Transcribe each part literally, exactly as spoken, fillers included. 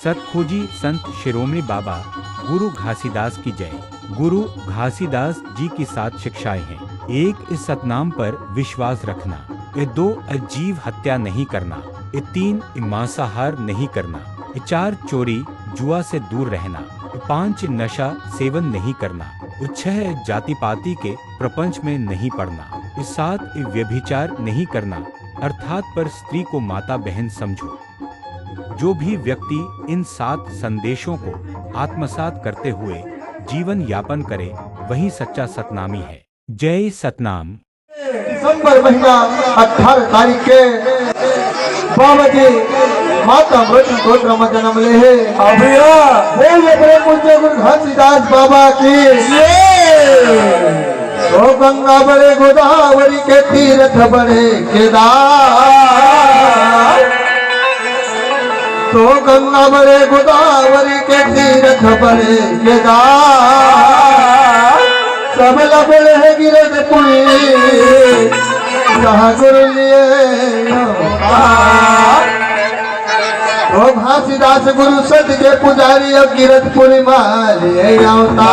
सतखोजी संत शिरोमणि बाबा गुरु घासीदास की जय। गुरु घासीदास जी की सात शिक्षाएं हैं। एक, इस सतनाम पर विश्वास रखना। ए दो, ए जीव हत्या नहीं करना। ए तीन, ए मांसाहार नहीं करना। ए चार, चोरी जुआ से दूर रहना। ए पांच, नशा सेवन नहीं करना। ए छह, जाति पाति के प्रपंच में नहीं पड़ना। ए सात, ए व्यभिचार नहीं करना, अर्थात पर स्त्री को माता बहन समझो। जो भी व्यक्ति इन सात संदेशों को आत्मसात करते हुए जीवन यापन करे, वही सच्चा सतनामी है। जय सतनाम। दिसंबर महीना अठारह तारीख के बाबा जी माता मृत्यु गोत्र में जन्म ले हे। हाँ भैया। बोल अपने पूज्य गुरु घासीदास बाबा की। जय। तो गंगा बड़े गोदावरी के तीरथ बड़े केदार। तो गंगा बड़े गोदावरी के तीरथ बड़े केदार। सबला बड़े है गिरद पुरी, जहाँ गुरु लिए अवतार। ओ घासीदास गुरु सत के पुजारी, अब गिरदपुरी माले अवतार।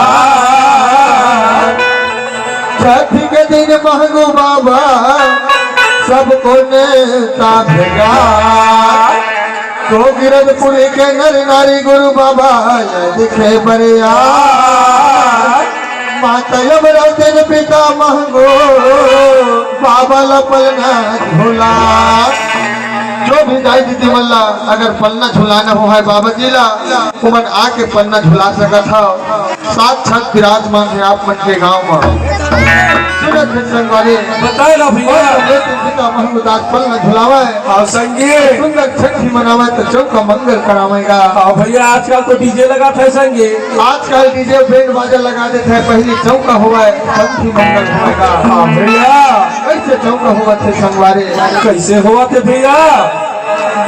छठी के दिन महंगू बाबा सबको नेता भेजा। तो गिरदपुरी के नर नारी गुरु बाबा ये दिखे बरिया। माता अमरावती ने पिता महंगो बाबा ला पलना झूला। जो भी दाई दीदी मन ला अगर पलना झुलाना हो है बाबा जी ला, उमन आके पलना झुला सकत हव। साक्षात विराजमान है आप मन के गांव में। सुनत हे संगवारी, बताए ना भैया। और हमरे पिता महंगो दास पलना झुलावे। और संगी। सुंदर छठी मनावे तो चौका मंगल करावेगा। हाँ भैया, आजकल तो डीजे लगात हे संगी। आजकल डीजे बैंड बाजा लगा देत हे, पहली चौका होवय, पंथी मंगल होवय गा। हाँ भैया। कैसे चौका होवत हे संगवारी? कैसे होवत हे भैया?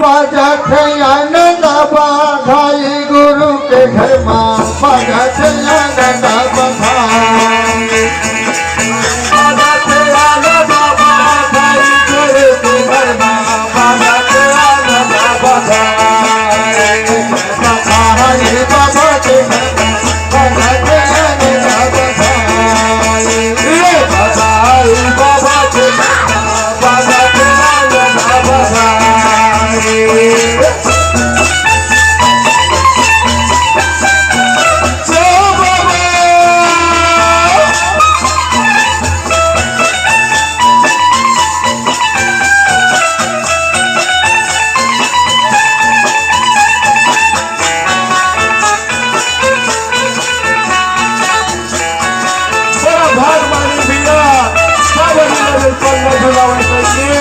बाजत हे आनंद बधाई गुरु के घर मा, बाजत हे आनंद बधाई। बड़ा भाग मानी भैया, बाबा जी ने पन्ना झुलावे संगी।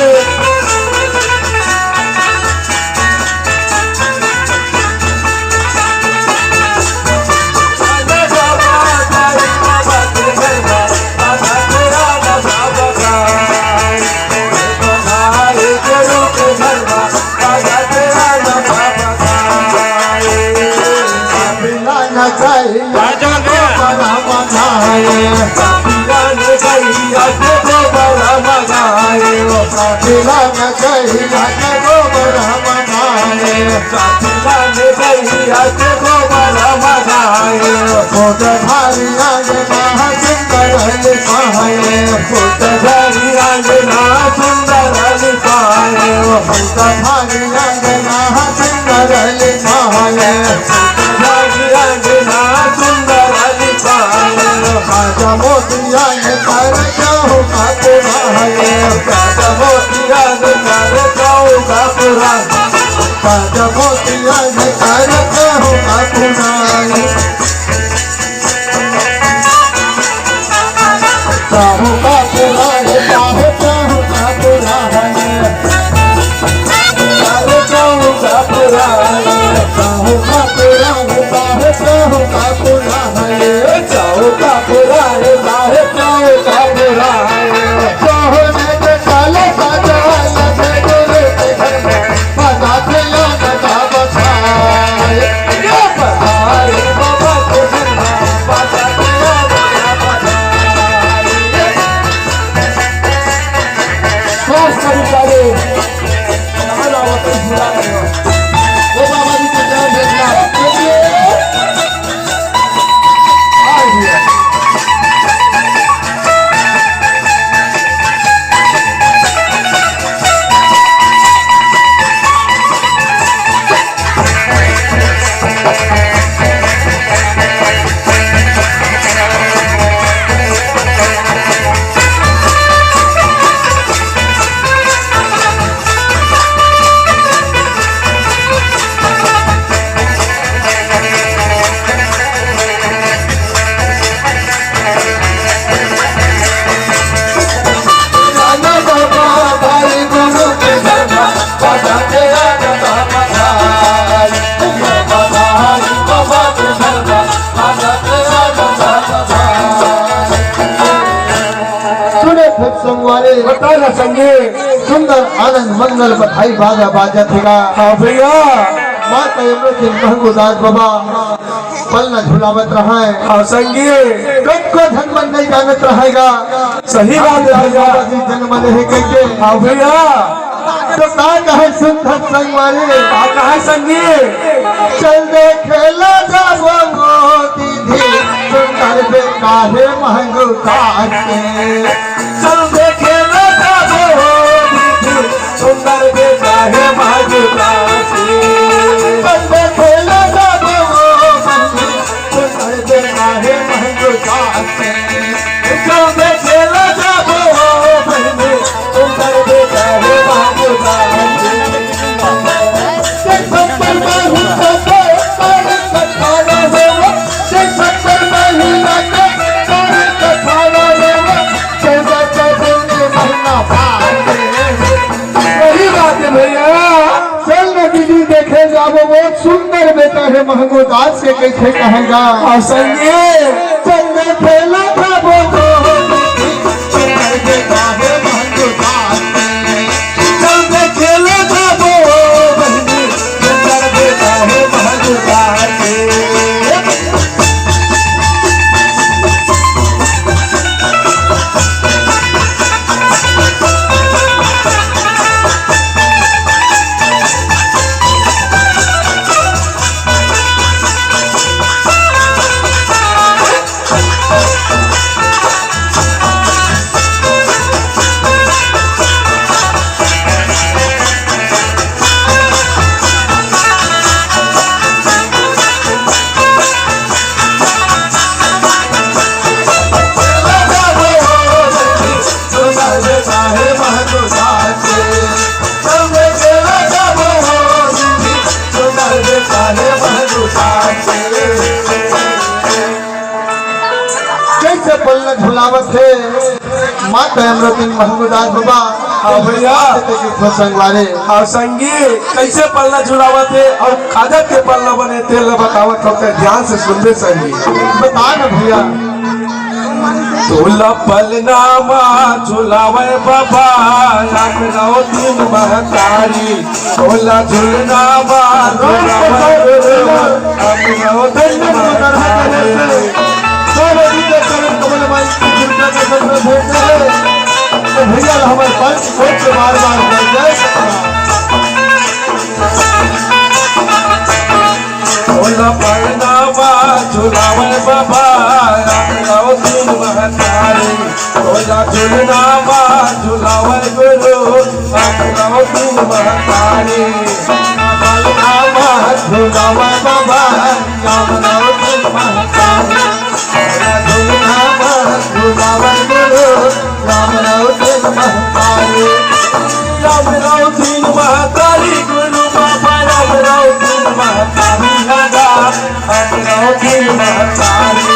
तारा संगे सुंदर आनंद मंगल बधाई बाजा बाजत हे गा। हाँ भैया। माता यमुना के महंगू दास बाबा पलना झुलावत रहय। हाँ संगी। कतको झन मन नहीं जानत रहय गा। सही बात हे भैया। बाबा जी जन्म ले हे कहिके। हाँ भैया। तो का कहे सुंदर संगवारी? का कहे संगी? चल देखे ला जाबो दीदी, सुंदर बेटा हे महंगू दास के। चल देखे ला जाबो दीदी, सुंदर बेटा हे महंगू दास के। चल देखे ला जाबो दीदी, सुंदर बेटा हे महंगू दास के। चल देखे ला जाबो बहिनी, सुंदर बेटा हे महंगू दास के। सही बात हे भैया। चल न दीदी देखे जाबो वो सुंदर बेटा हे महंगू दास के, कइसे कहे गा। हाँ संगी। चल देखे ला जाबो वो सुंदर बेटा हे महंगू दास के। चल देखे ला जाबो बहिनी, सुंदर बेटा हे महंगू दास के। कइसे पलना झुलावत हे माता अमरतिन महंगू दास बाबा। हाँ भैया। संगवारी। हाँ संगी, कइसे पलना झुलावत हे अउ काजत के पलना बने तेला बतावत हों, ध्यान से सुनबे संगी। बता ना भैया। तोला पलना मा झुलावय बाबा, अमरतिन महतारी। तोला झुलना मा झुलावय गुरु, अमरतिन महतारी। तो भैया हमर पंच कोच बार बार जय सतनाम। तोला पलना मा झुलावय बाबा, अमरतिन महतारी। तोला झुलना मा झुलावय गुरु, अमरतिन महतारी। पलना मा झुलावय बाबा, अमरतिन महतारी। तोला झुलना मा झुलावय गुरु, अमरतिन महतारी। अमरतिन महतारी गुरु बाबा, अमरतिन महतारी लगा, अमरतिन महतारी।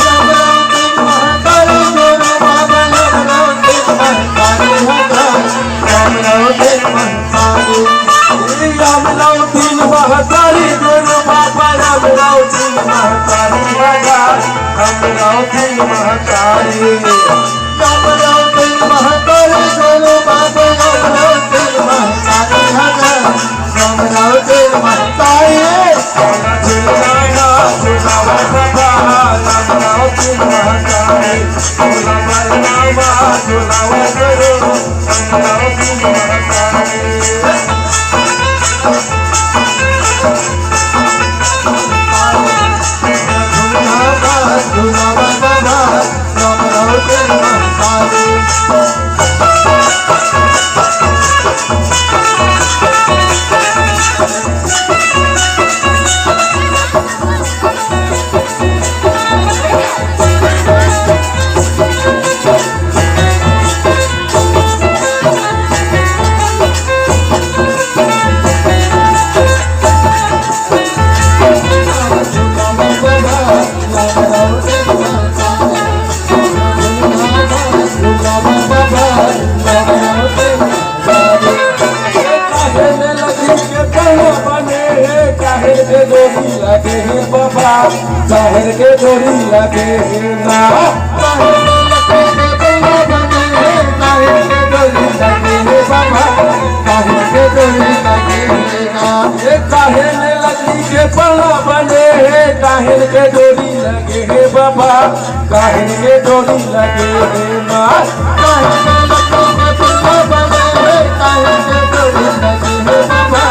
अमरतिन महतारी गुरु बाबा, अमरतिन महतारी लगा, अमरतिन महतारी। अमरतिन महतारी गुरु बाबा, अमरतिन महतारी लगा, अमरतिन महतारी। अमरतिन महतारी गुरु बाबा, अमरतिन महतारी लगा, अमरतिन महतारी। चाहेर के डोरी लगे हे बाबा, चाहेर के डोरी लगे हे ना। पल्ला बने हे, काहेन के डोरी लगे हे बाबा, काहेन के डोरी लगे हे माँ। काहेन के लकड़ी के पल्ला बने हे, काहेन के डोरी लगे हे बाबा,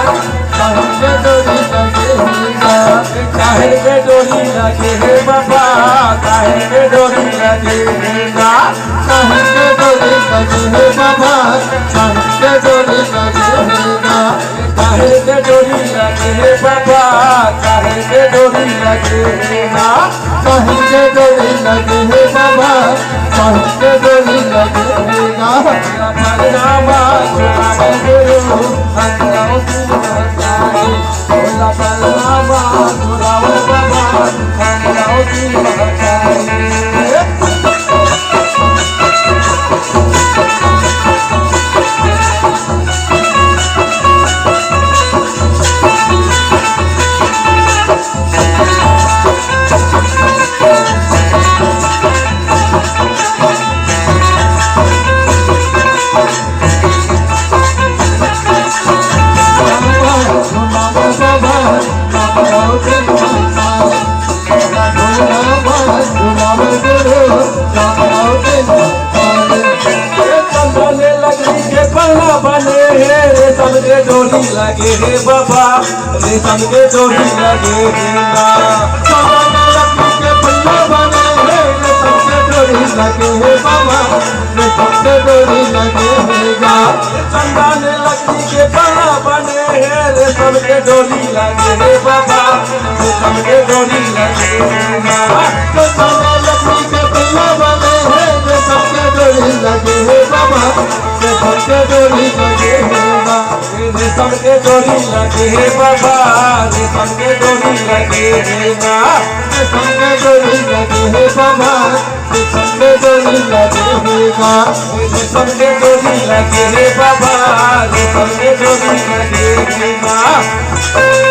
काहेन के डोरी लगे हे माँ। काहेन के डोरी लगे हे बाबा, काहेन के डोरी लगे हे माँ। काहेन के डोरी लगे हे बाबा, काहेन के डोरी लगे हे माँ। काहे के डोरी लगे हे बाबा, काहे के डोरी लगे हे ना। काहे के डोरी लगे हे बाबा, काहे के डोरी लगे हे ना। भोला परनामा झुलावे गुरु, हम गाँव की महतारी। भोला परनामा झुलावे बाबा, हम गाँव की महतारी। चंदन लकड़ी के पल्ला बने हे, रेशम के डोरी लगे हे बाबा, रेशम के डोरी लगे हे ना। चंदन लकड़ी के पल्ला बने हे, रेशम के डोरी लगे हे बाबा, रेशम के डोरी लगे हे ना। चंदन लकड़ी के पल्ला बने हे, रेशम के डोरी लगे हे बाबा, रेशम के डोरी लगे हे ना। चंदन लकड़ी के पल्ला बने हे, रेशम के डोरी लगे हे बाबा, रेशम के डोरी लगे हे ना। रेशम के डोरी लगे हे बाबा, रेशम के डोरी लगे हे ना। रेशम के डोरी लगे हे बाबा, रेशम के डोरी लगे हे ना। रेशम के डोरी लगे हे बाबा, रेशम के डोरी लगे हे ना।